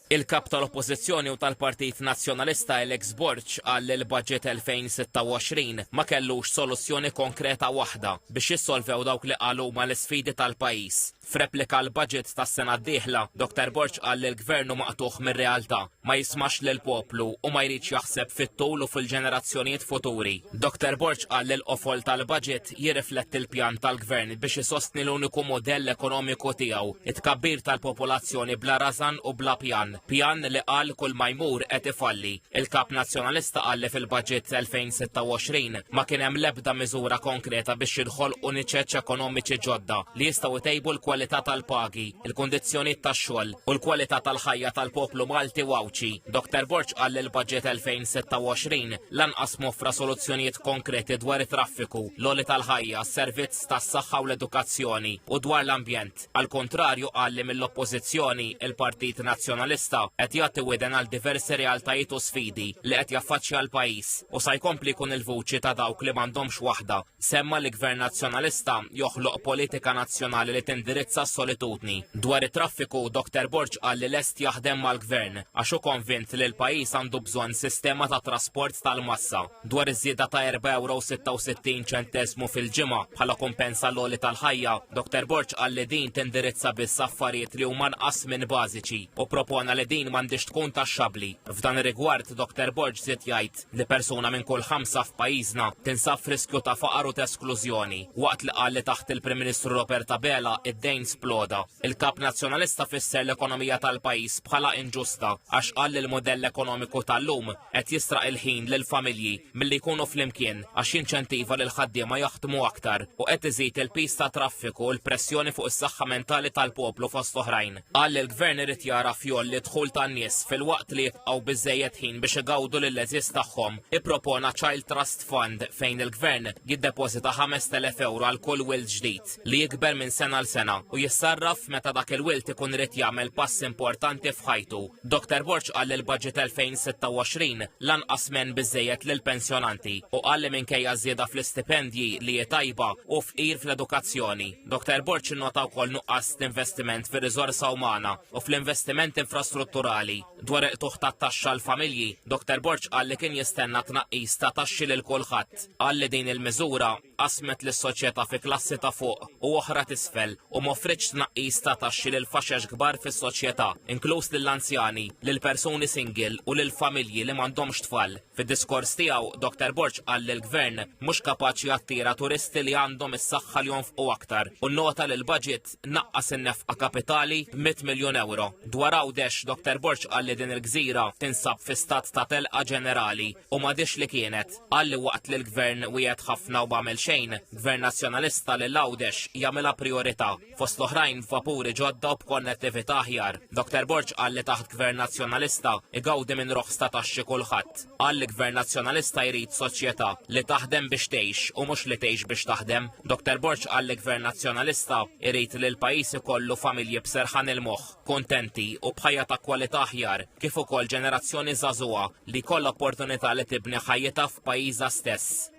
Il-Kap tal-Oppożizzjoni u tal-Partit Nazzjonalista Alex Borg qal li l-Budget 2026 ma kellux soluzzjoni konkreta waħda biex jissolvew dawk li qal huma l-isfidi tal-pajjiż. F'replika għall-Budget tas-sena d-dieħla, Dr Borg qal li l-Gvern hu maqtugħ mir-realtà, ma jismax lill-poplu u ma jridx jaħseb fit-tul u fil-ġenerazzjonijiet futuri. Dr Borg qal li l-qofol tal-Budget jirrifletti l-pjan tal-Gvern biex isostni l-uniku mudell ekonomiku tiegħu, it-tkabbir tal-popolazzjoni bla rażan u bla pjan, pjan li qal kull ma jmur qed ifalli. Il-Kap Nazzjonalista qal li fil-Budget 2026 ma kien hemm l-ebda miżura konkreta biex jinħolqu niċeċ ekonomiċi ġodda li jistgħu jtejbu l-kwalità tal-pagi, il-kundizzjonijiet tax-xogħol u l-kwalità tal-ħajja tal-poplu Malti u Għawdxi. Dr Borg qal li l-Budget 2026 lanqas m'offra soluzzjonijiet konkreti dwar it-traffiku, l-għoli tal-ħajja, s-servizz tas-saħħa u l-edukazzjoni u dwar l-ambjent. Għall-kuntrarju qal li mill-Oppożizzjoni, il-Partit Nazzjonalista qed jagħti widen għal diversi realtajiet u sfidi li qed jaffaċċja l-pajjiż u sa jkompli jkun il-vuċi ta' dawk li m'għandhomx waħda. Semma li Gvern Nazzjonalista joħloq politika nazzjonali li tindirizza s-solitudni. Dwar it-traffiku, Dr Borg qal li lest jaħdem mal-Gvern għax hu konvint li l-pajjiż għandu bżonn sistema ta' trasport tal-massa. Dwar iż-żieda ta' 4,66 ċenteżmu fil-ġimgħa bħala kumpens għall-għoli tal-ħajja, Dr Borg qal li din tindirizza biss affarijiet li huma nqas minn bażiċi u propona li din m'għandhiex tkun taxxabbli. F'dan ir-rigward, Dr Borg żied jgħid li persuna minn kull ħamsa f'pajjiżna tinsab f'riskju ta' faqar u t'esklużjoni, waqt li qal li taħt il-Prim Ministru Robert Abela id-dejn sploda. Il-Kap Nazzjonalista fisser l-ekonomija tal-pajjiż bħala inġusta għax qal li l-mudell ekonomiku tal-lum qed jisraq il-ħin lill-familji milli jkunu flimkien għax jinċentiva lill-ħaddiema jaħdmu aktar u qed iżid il-piż tat-traffiku u l-pressjoni fuq is-saħħa mentali tal-poplu fost oħrajn. Qal li l-Gvern irid jagħraf jgħolli d-dħul tan-nies filwaqt li jibqgħu biżżejjed ħin biex igawdu lill-għeżież tagħhom. Ippropona Child Trust Fund fejn il-Gvern jiddepożita 5,000 ewro għal kull wild ġdid li jikber minn sena għal sena u jissarraf meta dak il-wild ikun irid jagħmel pass importanti f'ħajtu. Dr Borg qal li l-Budget 2026 lanqas m'għen biżżejjed lill-pensjonanti u qal li minkejja ż-żieda fl-istipendji li hi tajba hu fqir fl-edukazzjoni. Dr Borg innota wkoll nuqqas t'investiment fir-riżorsa umana u fl-investiment infrastrutturali. Dwar il-qtugħ tat-taxxa għall-familji, Dr Borg qal li kien jistenna tnaqqis ta' taxxi lil kulħadd. Qal li din il-miżura qasmet lis-soċjetà fi klassi ta' fuq u oħra t'isfel u m'offritx tnaqqis ta' taxxi lil faxex kbar fis-soċjetà, inkluż lill-anzjani, lil persuni single u lil familji li m'għandhomx tfal. Fid-diskors tiegħu, Dr Borg qal li l-Gvern mhux kapaċi jattira turisti li għandhom is-saħħa li jonfqu aktar u nnota li l-budget naqqas in-nefqa kapitali b'mitt miljun ewro. Dwar Għawdex, Dr Borg qal li din il-gżira tinsab fi stat ta' telqa ġenerali u m'għadhiex li kienet. Qal li waqt li l-Gvern wiegħed ħafna u m'għamel xejn, Gvern Nazzjonalista lil Għawdex jagħmilha prijorità. Fost l-oħrajn b'vapuri ġodda u b'konnettività aħjar. Dr Borg qal li taħt Gvern Nazzjonalista igawdi minn roħs ta' taxxi kulħadd. Qal li Gvern Nazzjonalista jrid soċjetà li taħdem biex tgħix u mhux li tgħix biex taħdem. Dr Borg qal li Gvern Nazzjonalista jrid li l-pajjiż ikollu familji b'serħan il-moħħ, kuntenti u b'ħajja ta' kwalità aħjar, kif ukoll ġenerazzjoni żagħżugħa li jkollha opportunità li tibni ħajjitha f'pajjiżha stess.